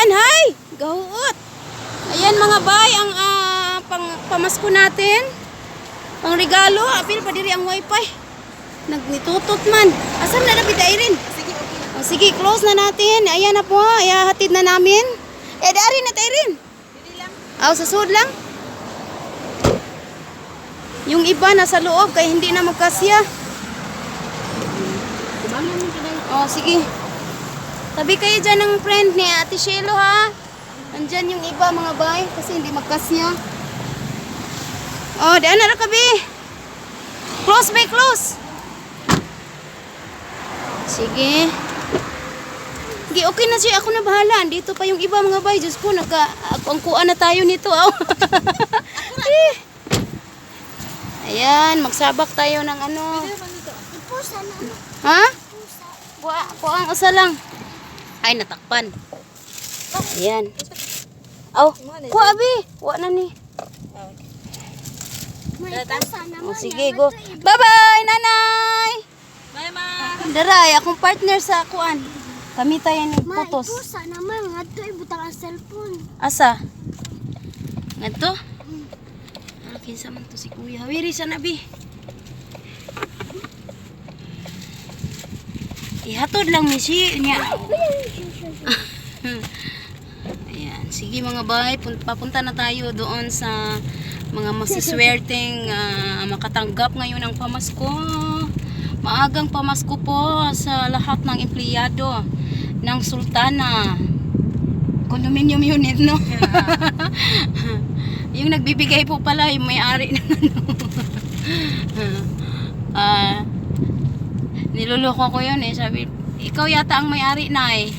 Ayan, hay! Gahuot! Ayan, mga bay, ang pang, pamasko natin. Pang regalo, apil pa diri ang wifi. Nagnitutot man. Asam na dapat, Irene? Sige, okay. O, sige, close na natin. Ayan na po, hatid na namin. Eh, dari na, Irene. Dili lang. Aw, sa sud lang. Yung iba nasa loob kaya hindi na magkasya. Oh, sige. Tabi kayo dyan ng friend ni Ate Shelo, ha. Andyan yung iba, mga bay, kasi hindi magkasya. Oh, daan na ra kabi. Close by close. Sige. Sige, okay na siya. Ako na bahala. Andito pa yung iba, mga bay. Diyos ko, nagka, ang kuha na tayo nito. Aw. Eh. Ayan, magsabak tayo ng ano. Ipusa na. Ha? Ipusa. Kuha, kuha ang usa lang. Ay, natakpan. Ayan. Aw, kuha abi. Kuha na ni. May ipusa naman. Oh, sige, go. Bye-bye, nanay! Bye, ma. Daray, akong partner sa kuan. Kami tayo ni Ma, putos. ipusa naman. Ngadto ibutang ang cellphone. Asa? Ngadto? Ah, kinsa man to si kuya. Wiri sa nabi. Ihatod lang ni si niya. Ayan. Sige, mga bay, papunta na tayo doon sa mga masiswerteng makatanggap ngayon ng pamasko. Maagang pamasko po sa lahat ng empleyado ng Sultana Condominium Unit, no? Yung nagbibigay po pala, yung may-ari ng ano. Niloloko ko yun eh. Sabi, "Ikaw yata ang may-ari na eh."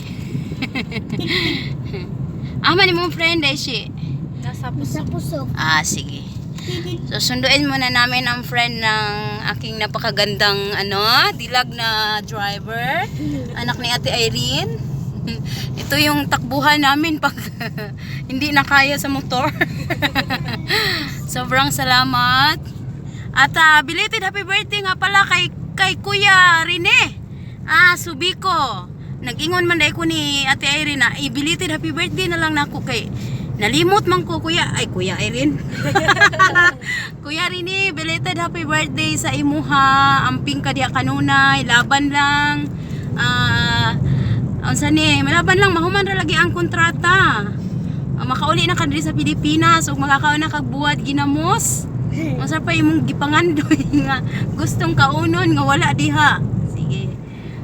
Ama ni mong friend eh, si. Nasa Sa pusok. Ah, sige. So, sunduin muna namin ang friend ng aking napakagandang ano, dilag na driver. Anak ni Ate Irene. Ito yung takbuhan namin pag hindi na kaya sa motor. Sobrang salamat. At belated happy birthday nga pala kay Kuya Rene. Ah, Subiko. Nag-ingon man dahil ko ni Ate Irene na i-belated happy birthday na lang nako kay nalimot man ko, kuya. Ay, Kuya Irene. Kuya Rene, belated happy birthday sa imuha. Amping ka diya kanunay, laban lang. Unsa ni, malaban lang mahuman ra lagi ang kontrata. Makauli na ka diri sa Pilipinas ug makakaon na kag buwad ginamos. Unsa pa imong gipangandoy nga gustong kaunon nga wala diha. Sige.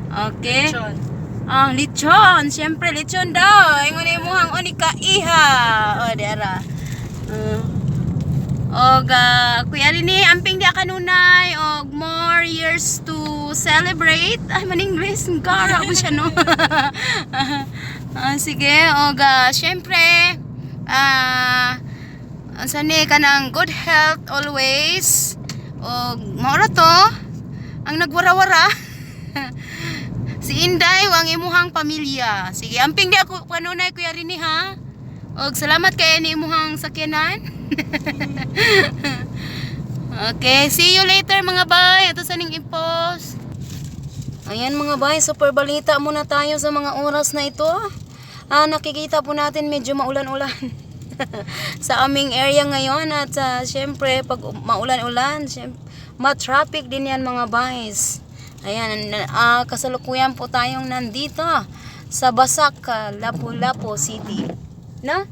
Okay. Lechon. Ang lechon, syempre lechon daw. Ingon imuhang unika iha. O dara. Og Kuya Rini, amping di kanunay og more years to celebrate. Ay, man English, gara po siya, no. Sige, og syempre unsa ni kanang good health always. Og mao ra to ang nagwara-wara. Si Inday ang imuhang pamilya. Sige, amping di ako kanunay, Kuya Rini, ha. Og salamat kay ni imuhang sakyanan. Okay, see you later, mga bay. Ito sa ning i-post. Ayan, mga bay, super balita muna tayo sa mga oras na ito. Nakikita po natin medyo maulan-ulan sa aming area ngayon at syempre pag maulan-ulan, syempre, ma-traffic din yan, mga bays. Ayan, kasalukuyan po tayong nandito sa Basak, Lapu-Lapu City. Na?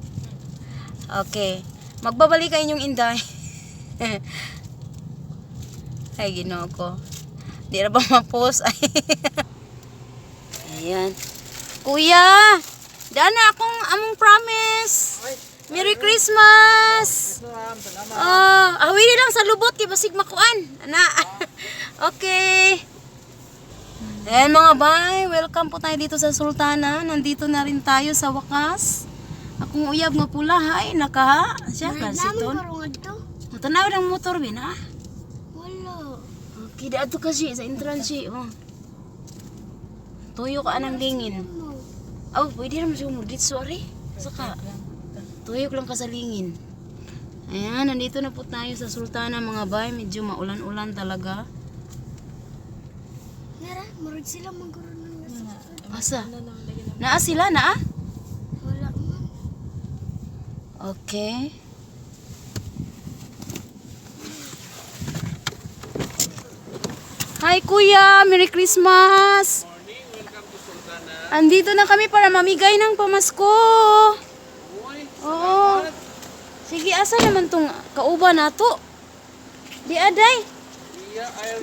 Okay. Magbabalik kayo inyong inday. Ay, Ginoo ko. Di ra ba ma-post? Ay. Ayan. Kuya! Dana akong among promise. Merry Christmas! Awili lang sa lubot kay basig makuan. Ana. Okay. Ayan, mga bay, welcome po tayo dito sa Sultana. Nandito na rin tayo sa wakas. Akong uyab nga pula, hay, nakaha. Siya, Namin kansiton. karon ngadto. Tanaw ng motor, bin, ha? Wala. Okay, dato kasi sa entrance, eh, oh. Tuyo ka anang lingin. Mo. Oh, pwede naman siya dito, sorry. Saka, tuyok lang ka sa lingin. Ayan, nandito na po tayo sa Sultana, mga bay. Medyo maulan-ulan talaga. Nara, murag sila magkaroon ng nasa. Asa? Naa sila, naa? Wala. Okay. Hi Kuya, Merry Christmas. Andito na kami para mamigay ng pamasko. Oo. Sige, asa naman tong kauban nato? Di aday.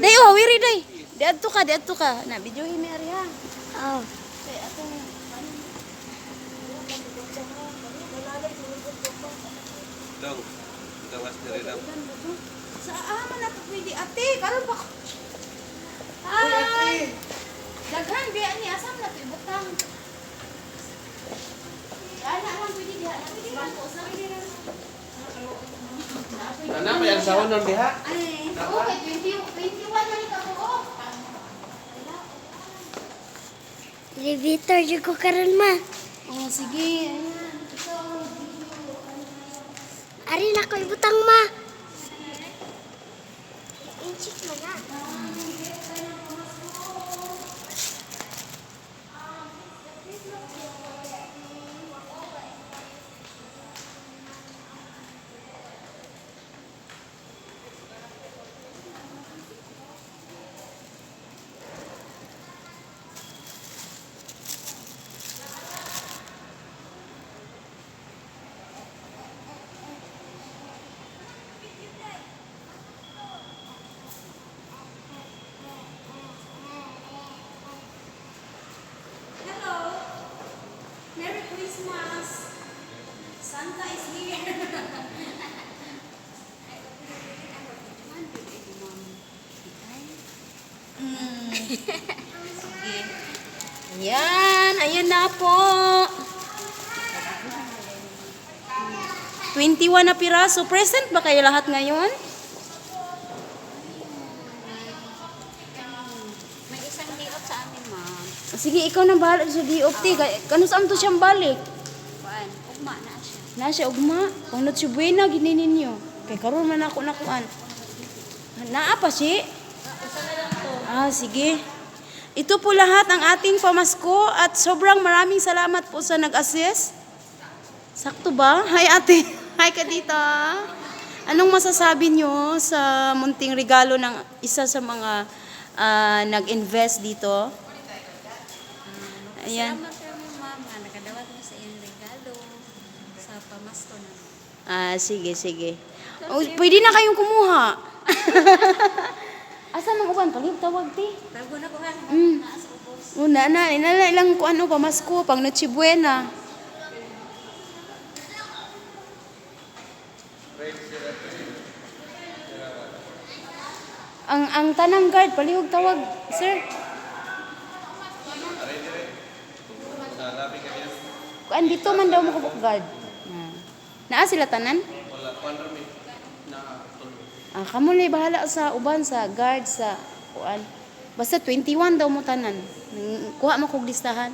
Day oh, wiri day. Di adto ka, di adto ka. Na videohin mi ari ha. Oh. Kay atong Dong, gawas diri dong. Sa ama na to pwede ate, karon pa ko. Hi. Daghan biya ni asa man na to ibutang. Ana lang pwede diha na pwede man ko sa. Ana may ang sahon nun diha. Ay, okay, 20 21 man ni ka buok. Elevator jud ko karon, ma. Oh, sige. Ayan. Ikaw ang video. Ari na ko ibutang, ma. Inchik na na. Hello. Merry Christmas. Santa is here. Sige. Ayan, ayan na po. 21 na piraso. Present ba kayo lahat ngayon? May isang day off sa amin, ma'am. Sige, ikaw na bahala sa DOT. Kano saan to siyang balik? Kuan, ugma na siya. Na siya ugma. Kung not si Buena, gini ninyo. Kay karon man ako nakuan. Naa pa si? Ah, sige. Ito po lahat ang ating pamasko at sobrang maraming salamat po sa nag-assist. Sakto ba? Hi ate. Hi ka dito. Anong masasabi nyo sa munting regalo ng isa sa mga nag-invest dito? Ayan. Salamat kami, ma'am, nga nakadawat mo sa iyang regalo sa pamasko na. Ah, sige, sige. Oh, pwede na kayong kumuha. Asa man uban palihog tawag ti. Tago na ko ha. Naa sa ubos. Una na, inala ilang ko ano pamasko pang Noche Buena. Ang tanang guard palihog tawag, sir. Labi ka niya. Kuan dito man daw makabuk guard. Ah. Naa sila tanan? Wala kuan ra mi. Na tulo. Ah, kamo na bahala sa uban sa guard sa kuan. Basta 21 daw mo tanan. Kuha mo kog listahan.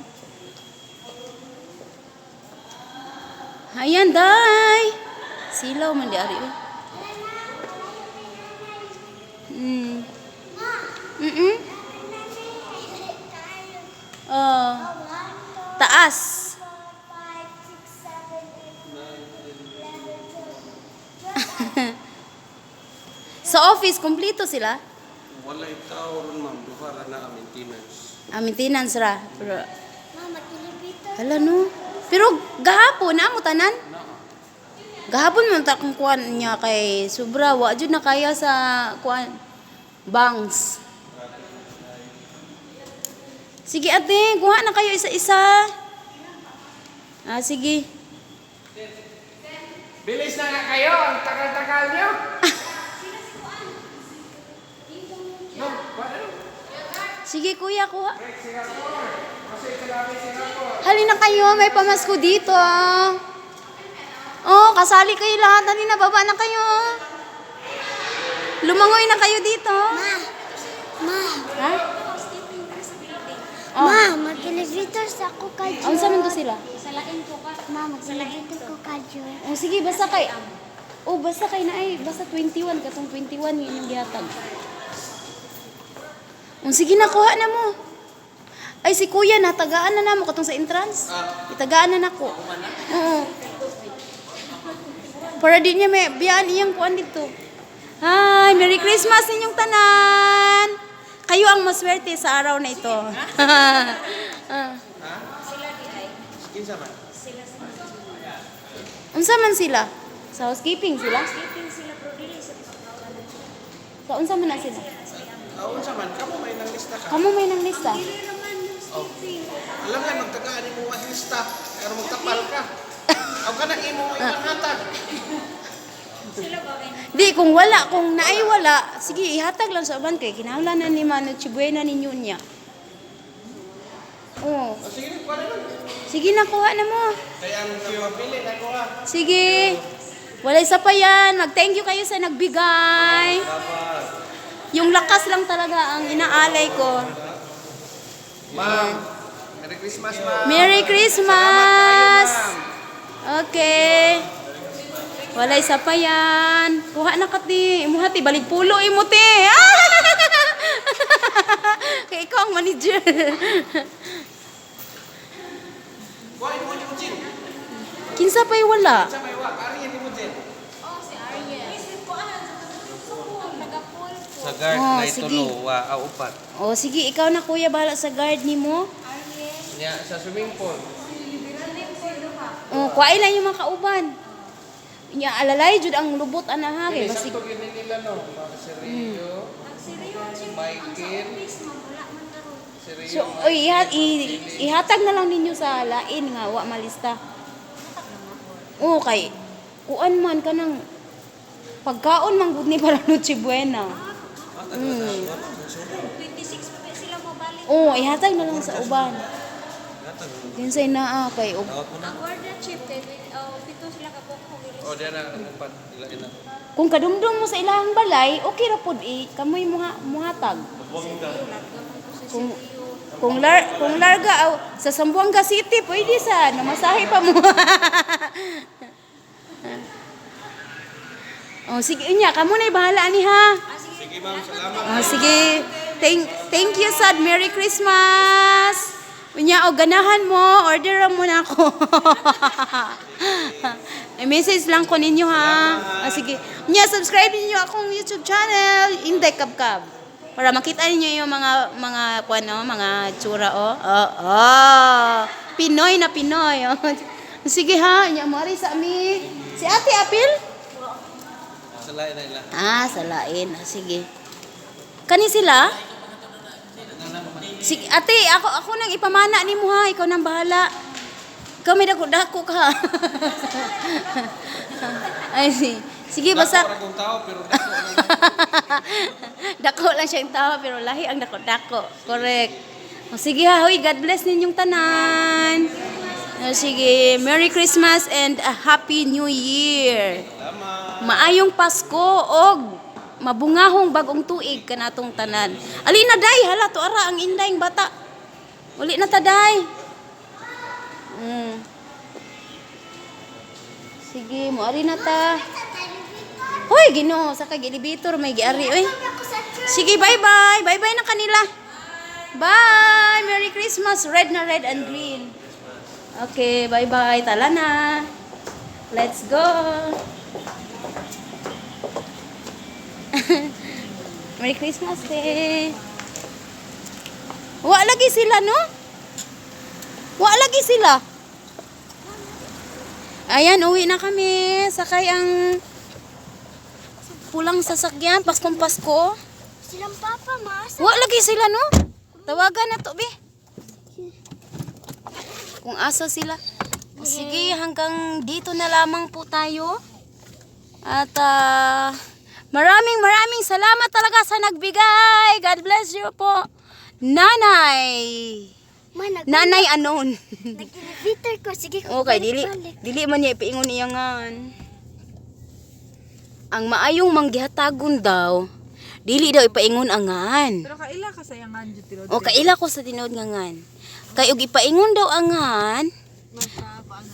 Ayan, day. Silaw man di ari. Oy. Oh, taas. Sa office kumpleto sila. Wala tao ron ma'am, duha ra na ang maintenance. Ah, maintenance ra. Pero Ma, mag-elevator. hala no. Pero gahapon na mo tanan. Naa. Gahapon man ta kung kuan niya kay sobra wa jud na kaya sa kuan bangs. Sige ate, kuha na kayo isa-isa. Ah, sige. Bilis na nga kayo, ang tagal-tagal nyo. Ma'am, ano? Sige kuya, kuha. Break Singapore. Kasi kalabi Singapore. Halina kayo, may pamasko dito. Ah. Oh, kasali kayo lahat. Halina, baba na kayo. Lumangoy na kayo dito. Ma, ma, Ha? Oh. ma, mag-elevator sa ako ka Ang sa man to sila? Sa lain ko ka. Ma, mag-elevator ko ka Oh, sige, basta kay. Oh, basta kay na ay, basta 21 katong 21 yun yung gihatag. Oh, sige na kuha na mo. Ay si kuya na tagaan na namo katong sa entrance. Itagaan na nako. Oo. Para di niya may biyaan iyang kuan dito. Hi, Merry Christmas inyong tanan. Kayo ang maswerte sa araw na ito. Ah. Kinsa man? Unsa man sila? Sa housekeeping sila? Sleeping sila pero dili sa pagkawan. Sa unsa man na sila? Ah, unsa man? Kamo may nang lista ka. Kamo may nang lista. Dili raman yung sleeping. Alam ka, magtagaan imo ang lista. Pero magtapal ka. Aw ka na imo mo imong hatag. Sila ba kay Di kung wala, kung naay wala, sige ihatag lang sa uban kay kinahanglan na ni Mano Chibuena ninyo niya. Oh, O, sige, kuha na lang. sige na, kuha na mo. Kaya ang pili na kuha. Sige. Wala isa pa yan. Mag-thank you kayo sa nagbigay. Yung lakas lang talaga ang inaalay ko. Ma'am, Merry Christmas, ma'am. Merry Christmas! Salamat kayo, ma'am. Okay. Wala isa pa yan. Kuha na ka, ti. Imuha, ti. Balig pulo, imo, ti. Kaya ikaw ang manager. Kuha imo ni Jin. Kinsa pa'y wala? Sa may wa, ari ni mo Jin. Oh, si Ariel. Isip ko ano sa sukol, nagapol ko. Sa guard Oh, na sige. itulo, wa upat. O, sige. Ikaw na, kuya. Bahala sa guard ni mo. Ariel. Nya sa swimming pool. Swimming pool duha. O, kuhain lang yung mga kauban. Nya, alalay, jud ang lubot, ana, ha. Kay basig. Sakto gyud nila no. Mga si Rio, Ang si Rio chief, ang sa Michael. office ma'am wala man karon. Si Rio. So, oy, ihatag na lang ninyo sa lain nga wa malista. Oo, kay kuan man kanang pagkaon man gud ni para Noche Buena. 26 pa ba sila mobalik. Oo, ihatag na lang sa uban. Kinsay naa kay og Ang guarda chief kay oh, pito sila ka buok Oh, diyan na ang upat ilain na. kung kadumdum mo sa ilahang balay, okay ra pod i kamoy muha, muhatag. Kung larga aw, sa Zamboanga City pwede sa namasahe pa mo. Oh, sige unya kamo na bahala ani ha. Sige ma'am, salamat. Oh, sige. Thank you sad. Merry Christmas. Unya og ganahan mo, order mo na ako. I-message lang ko ninyo ha. Ah, sige. Unya subscribe ninyo akong YouTube channel, Inday Kabkab. Para makita ninyo yung mga kuan no, mga tsura oh. Oh, oh. Pinoy na Pinoy. Oh. Sige ha, unya mo ari sa ami. Si Ate Apil? Sa lain na ila. Ah, sa lain. Ah, sige. Kani sila? Sige, ate, ako nang ipamana nimo ha, ikaw nang bahala. Ikaw may dako-dako ka. Ay, sige, basta Dako ra kong tao pero dako na. dako lang siya yung tao pero lahi ang dako-dako. Correct. O, sige ha, hoy, God bless ninyong tanan. O, sige, Merry Christmas and a Happy New Year. Salamat. Maayong Pasko og mabungahong bagong tuig kanatong tanan. Ali na day, hala to ara ang inday bata. Uli na ta day. Sige, moari na ta. Hoy, Ginoo, sa kag elevator may giari oy. Ako sa church. Sige, bye-bye. Bye-bye na kanila. Bye! Merry Christmas. Red na red and green. Okay, bye-bye. Tala na. Let's go. Merry Christmas, te. Wa lagi sila, no? Wa lagi sila. Ayan, uwi na kami. Sakay ang pulang sasakyan. Paskong Pasko. Silang papa, ma. Wa lagi sila no? Tawagan na to, be. Kung asa sila. O, sige, hanggang dito na lamang po tayo. At maraming maraming salamat talaga sa nagbigay. God bless you po. Nanay. Ma, Nanay anon. nag-elevator ko. Sige, Okay, dili balik-balik. dili man niya ipiingon niya ngan. Ang maayong manggihatagon daw, dili daw ipaingon angan. Pero kaila ka sa iyangan jud tinuod. O kaila ko sa tinuod nga ngan. Kay og ipaingon daw angan,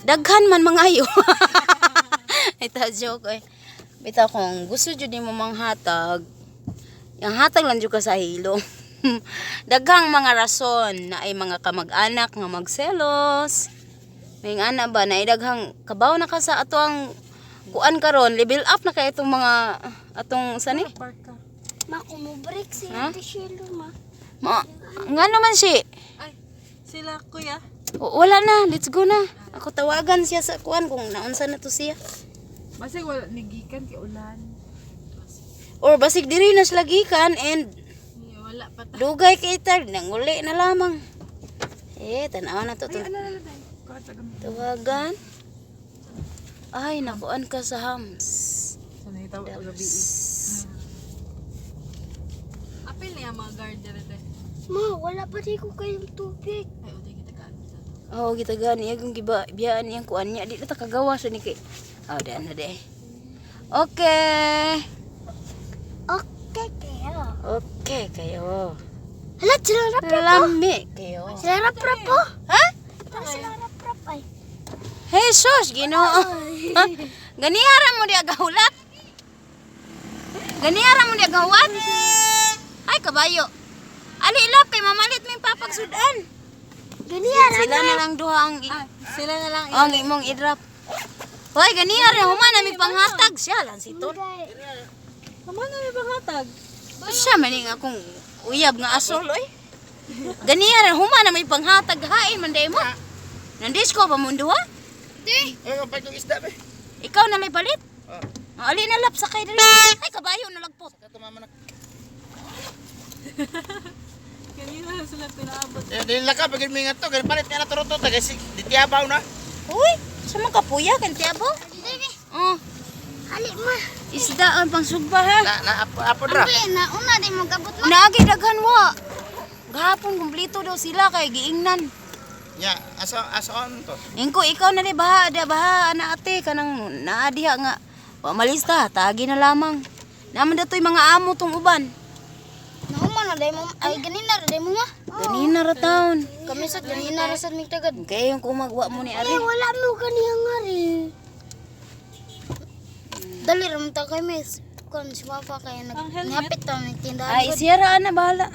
daghan man mangayo. Ita joke eh. Bitaw kung gusto jud nimo manghatag, ang hatag lang jud ka sa hilom. Daghang mga rason na ay mga kamag-anak nga magselos. May ana ba na daghang kabaw na ka sa ato ang Kuan karon, level up na kay itong mga atong sani? Park ka. Ma, kumubreak si Ha? Ate Shelo, ma. Ma, nga naman si. Ay, sila kuya. Wala na, let's go na. Ako tawagan siya sa kuan kung naunsa na to siya. Basig wala nigikan kay ulan. Or basig diri na sila gikan and Wala pa ta. dugay kay tag nanguli na lamang. Eh, tanaw na to. Ay, ano na lang. Kuha sa gamit. Tawagan. Ay, nakuan ka sa hams. Sa nahitaw gabi. Apil niya mga guard dere te. Ma, wala pa di ko kayong tubig. Ay, uday kita ka. Oo, oh, gitagaan niya kung giba biyaan niyang kuan niya di na ta kagawa sa ni kay. Oh, daan na di. Okay. Okay kayo. Okay kayo. Hala, sila rap-rap po. Lami kayo. Sila rap-rap po. Ha? Tara sila rap-rap ay. Hey, sus, Ginoo. Ganihara mo di agahulat. Ganihara mo di agahulat. Ay, kabayo. Ali ilap kay mamalit may papagsudan. Ganihara Sila na lang duha ang Sila na lang. ang imong i-drop. Hoy, ganihara human na may panghatag siya lang si Tol. Mama na may panghatag. Siya man nga akong uyab nga asol oy. Ganihara human na may panghatag hain man day mo. Nandis ko pa mundo ha? Ay, ang pagkong isda be. Ikaw na lay palit. Oh. Ali na lap sakay diri. Ay kabayo nalagpot. Kato mama na. Kanina na sila pinaabot. Eh, dili lang ka pag mingat to, palit nga na turuto ta kasi di tiyabaw na. Uy, sa mga kapuya kan tiabo? Oh, Ali, ma. isda ang pangsugba ha. Na na apo, apo ra. Ambi, nauna di mo gabot ma. Naagi daghan wa. Gahapon kumpleto daw sila kay giingnan. Nya, asa asa on to. Ingko ikaw na ni baha da baha ana ate kanang naa diha nga wa malista tagi na lamang. Naman datoy mga amo tong uban. Nauma na di mo. Ay, ganina ra di mo ma. Ganina ra taon. Kami sa ganina ra sa mig tagad. Kay yung kumagwa mo ni Eh, Ari. wala mo kaniyang ari. Dali ra man ta kay miss. Kon si papa kay nag Ang helmet. ngapit ta mig tindahan. Ay siya ra ana bahala.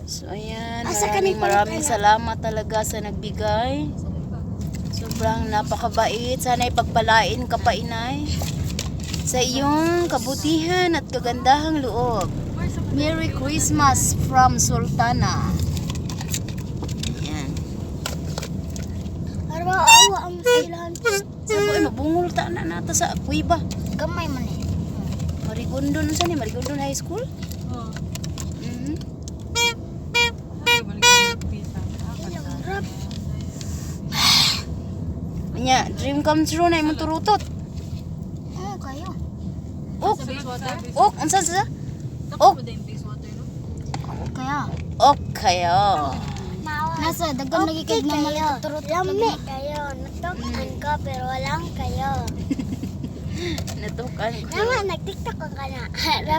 So ayan, Asa maraming ka ni maraming salamat talaga sa nagbigay. Sobrang napakabait. Sana ipagpalain ka pa, inay. Sa iyong kabutihan at kagandahang loob. Merry Christmas from Sultana. Ayan. Araw awa ang silahan. Sa ko, ay, mabungol ta na nata sa kuiba. Gamay man eh. Marigondon, saan ni Marigondon High School? Oh. Mhm. Ay, balik na pizza. Ilang rap. Nya, dream come true na imong turutot. Oo, kayo. Ok, Base water. ok, unsa sa? Ok, Tapos mo base water no? Kaya. ok kayo. Nasa dagan lagi kay mamalit turot. Lami kayo. Natukan ko pero walang kayo. Natukan ko. Tama, nag-TikTok ka na.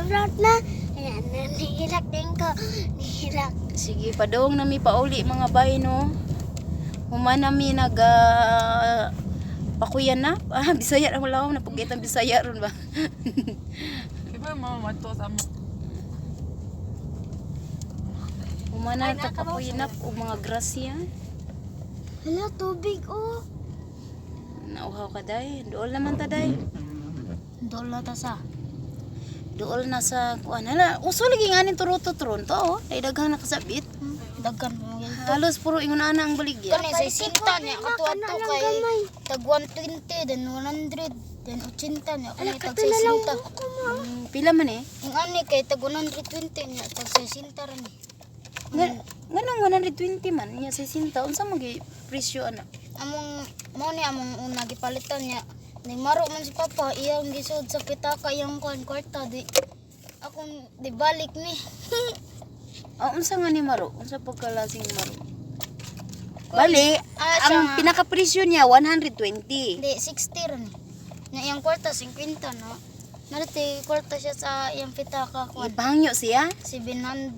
Rap na. Ayan, nihilak din ko. Nihilak. Sige, padong nami pauli mga bay no. Human nami nag pakuyan na. Ah, Bisaya ra wala ko napagkita Bisaya ron ba. Di ba mama mato sa amo? Human na ta pakuyan na og mga grasya. Hala, tubig oh. Nauhaw ka day. Dool naman ta day. Dola ta sa. Dool na sa kuan. Hala, uso lagi nga ning turutot ron to oh. Dahil daghang nakasabit. Dagan mo yan. Halos puro ingon ana ang baligya. Kani sa 60 niya kato ato kay tag 120 then 100 then 80 niya kani tag 60. Pila man eh? Ang ani kay tag 120 niya tag 60 ra ni. Nga nganong 120 man niya 60 unsa man gi presyo ana? Among mo ni among una gipalitan niya. Nagmaro man si Papa iyang gisod sa pitaka iyang kuan kwarta di akong di balik ni. Ah, unsa nga ni Maro? Unsa pagkalasing Maro? Bali, Ah, siya ang nga. pinakapresyo niya 120. Di 60 ra ni. Nya iyang kwarta 50 no. Nariti kwarta siya sa iyang pitaka kuan Ipangyo siya. 700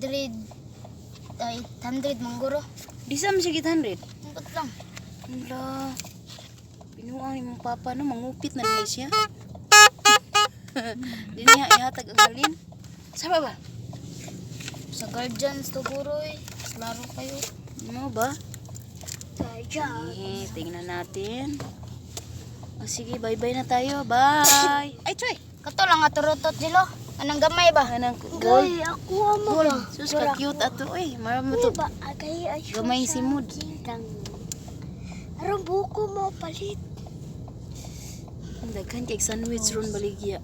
ay 800 mangguro. Di sa man siya 800. Angkot lang. Ala. Pinuang ni mong papa no mangupit na niya siya. Di niya ihatag ang halin. Sa ba? Sa Guardians to guroy. Klaro kayo. Ano ba? Eh, tingnan natin. O sige, bye-bye na tayo. Bye! Ay, try! Kato lang aturutot sila. Anong gamay ba? Anong gold? Ako mo ba? Sus, ka-cute ato eh. Mara mo to. Agay ay Gamay si Mood. Aron buko mo palit. Ang daghan kay sandwich ron baligya.